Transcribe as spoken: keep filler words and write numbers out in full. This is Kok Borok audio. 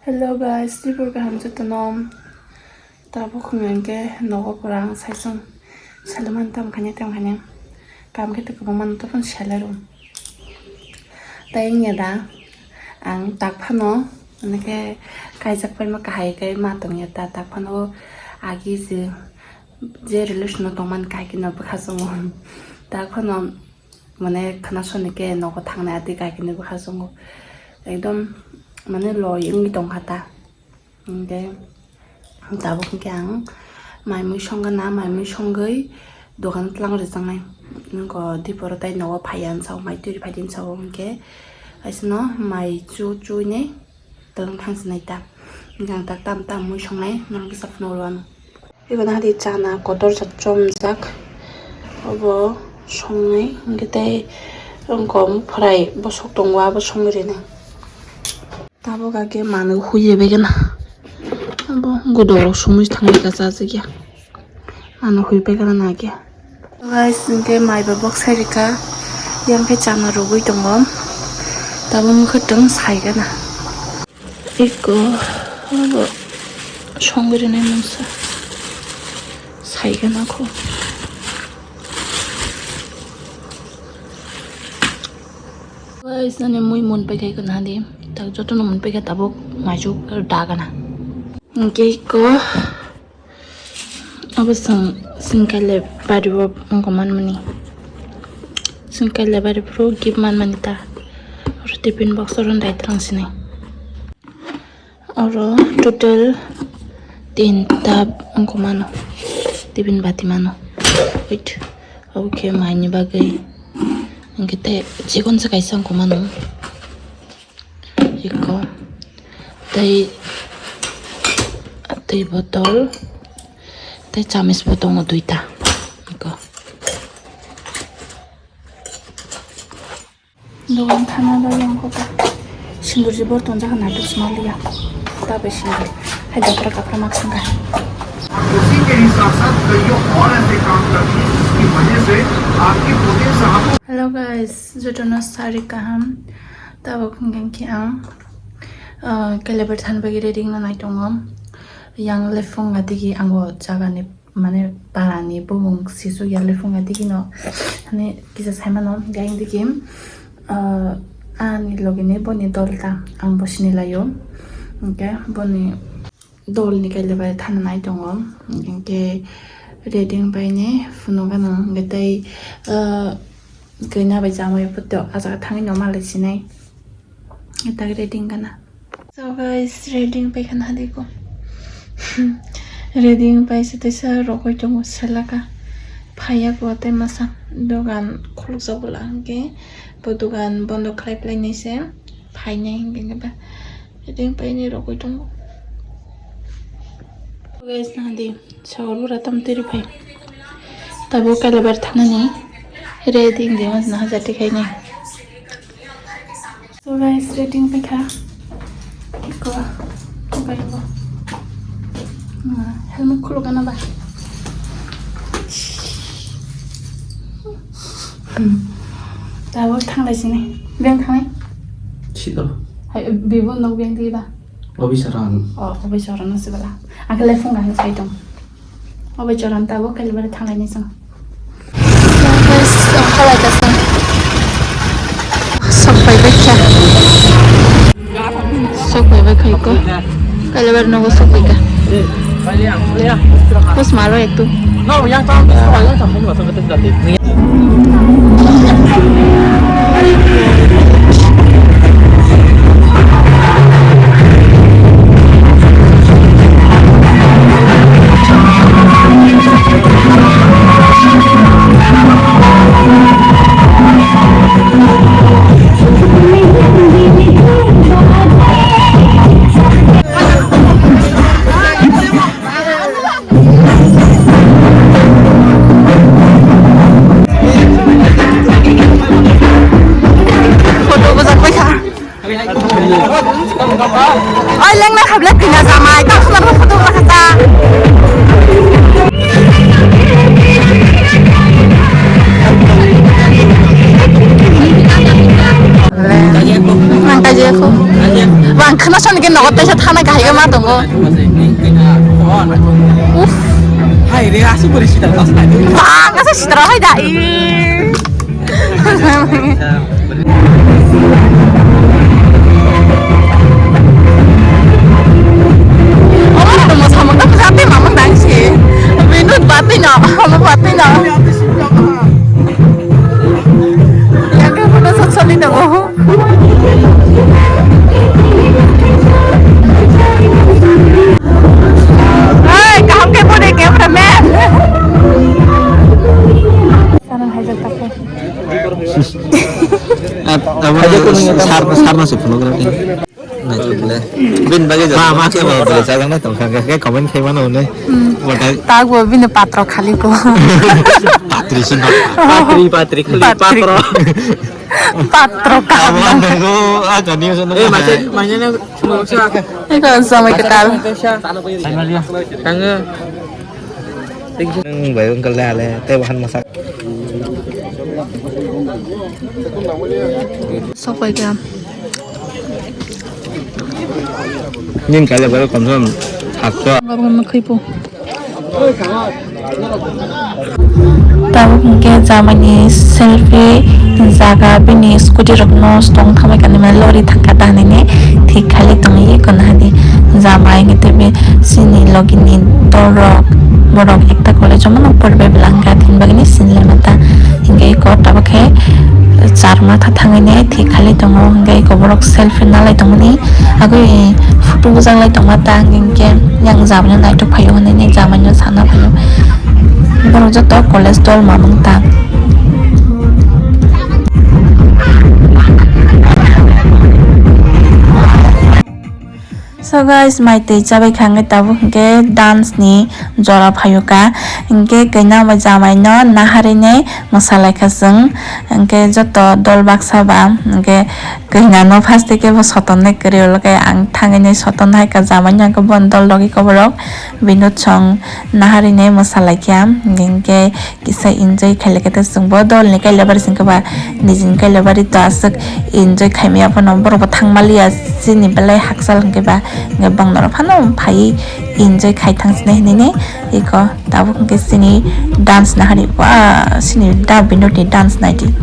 Hello guys, Tripur kaham jotono. Tabuk hwnka hwnkhe nogo pura ang saichung. Sailaman tam khani tam khani. Kam khe to kwbangma no topon selai rw. Tai wngya da ang tak phano hwnke kaijak paima kahai khe ma tongya ta tak phano agi je je relation no tongmani kahai khe no bwkha chungo. Tak phano mane khwna soni khe nogo thangnai ati kahai khe no bwkha chungo. Ekdom mane loi wngwi tongkha ta. Hingke tabuk hingke ang mai mui songna, mai mui songwi dogan tlang rijaknai. Nokho diporo tai nogo phaiya ang sao, mai twi phai di ang sao hingke aisino mai chu chuinai tlang thangsinai ta. Hingke ang tak tam tam mui songnai norok kisa phunuk rw ano. Ibo nahadi chana kotor chomjak obo songnai hingke tei wngkha phrai bosok tongo abo songwi rinai. Tabuk age manwi hui bai gana. Abo godoro sumui thangwi ka chajak ya. Manwi hui bai gana na age. Guys, hingke mai ba bok sai rika. Yang khe chana rwgwi tongo. Tabuk wngkha tong sai gana. Eko abo songwi rinai mungsa. Sai gana kho. Guys, nani mui mun pai khai khna di. Tak joto no mun pai kha tabuk maichuk da gana. Hingke eko abo sang singkale bari bo wngkha manmani. Singkale bari phuru gift manmani ta. Oro tiffin box oro dai twlang sini. Oro total tinta wngkha mano, tiffin bati mano. Wait, obo khe maini bagwi hwnkhe tei chikon se kaisa wngkha mano. Eko tei twi botol tei chamis bo tongo duita. Eko. Dogan thana bagwi ang kota sindur jibor tonjak naitug sima liya. Tabai sindur hai dapra kapra mak sangkha. उसी के ही साथ साथ कईयों और ऐसे काम करती है जिसकी वजह से आपकी पोतेंशियल Hello guys, jotono sari kaham. Tabuk hingke ang kelebar than bagwi ready wngna nai tongo. Yang lephung adigi ango jagani mane parani bumung sisuk ya lephung ya digi no hani kisa sai mano gai digi ani logi ni boni dol ta ang bo sini laio hingke boni dol ni kaile bai thana nai tongo hingke ready wng pai ni phunuk gana hingke tei kena bai chamai photo ah jaga thangwi no malai sinai tak ready wng gana. So guys, ready wng paikha nahadi ko. Ready wng paisa teisa rokoi tongo selaka. Phaiya ko tei masa dogan khulukjak bwla hwnkhe bo dogan bondo khlai phlainai se phainai hwnkhe ba ready wng painai rokoi tongo. So guys, nahadi sagor bwra tam twi rw phai. Tabuk kailabar thanani ready wngdi mas naha jati khainai. So guys, ready wng paikha. Eko, eko, eko. Helmet khuluk gana ba. Tabuk thanglai sini. Beng thanglai. Sito. Hai, bibo nok beng di ba. Obisaran. Oh, obisaran na sibala. Ang khe lephung gani sai tong. Obo choron tabuk kailabar thanglai ni chwng. Sok pai bai kha. Sok pai bai khai ko. Kailabar nogo sok pai kha. Bos malo etu. Photo bwsak paikha. Oi, lengna khablai phina jamai, tak sular photo bwsak kha. Nang kaji aku. Ang khna sani ke nogo teisa thana kahai ma tongo. Uff. Hai re, asuk bori sita tas nai. Bang asa sitra hai da. Ih. Oro to mo samung ta jate mamang dang si. Binut bati no, amo bati no. Yang ke photo sot sali no. Hey, kaham ke photo camera man. Sana hai jat tak. Abo sar, sar na se phunuk rani. Naithok le. Bin bagwi ma, ma khe ba bole sajak nai tong kha, khe comment khai mano ne. Botai. Tagbo bini patro khali ko. Patri sin. Patri, patri khali, patri. Patro. Patro ka. Abo ang go, a jani so. Eh, mase, manya ne, mo sa. Eko samai ketal. Tanga. Nang bai ungkal le ale, tei bahan masak. Sok pai ka. Nin kaya baru konson hakto. Baru kan khaipo. Tabuk hwnkhe jamaini selfie jaga bini scooty rokno stong thamai kanwi mane lorry thangkha ta hinwi thik khali tongwi kono hadi jamai hwnkhe tei chini logini dorrok borok ekta college o mano poribai bwla hwnkhe aboni bagwi sinilai manta hwnkhe eko tabuk khe charma tha thangwi thik khali tongo hwnkhe eko borok selfie nalai tongmani agwi photo bwchak lai tongma ta hwnkhe yang jamani naitok phaio hinwi jamaino sana phaio. Borok joto college dol mamung ta. So guys, mai twi chabai kha hwnkhe tabuk hwnkhe dance ni jora phaio ka. Hwnkhe kainak bai jamai no naharwi nai mwsa lai kha chwng. Hwnkhe joto dol baksa ba hwnkhe kainak no first khe bo soton nai kwrwi ulo khe ang thangwi nai soton hai ka jamai no hwnkhe bo dol rogwi koborok. Bini song naharwi nai mwsa lai kha, hwnkhe kisa enjoy khai lai kha, tei chwng bo dol ni kailabari se wngkha ba, niji ni kailabari to aswk enjoy khai maya phano, borok bo thang maliya, chini belai hakchal hwnkhe ba, hwnkhe bang norok phano phaiwi enjoy khai thang sinai hinwi nai eko tabuk hwnkhe chini dance naharwi, ba chini da Binod ni dance naidi.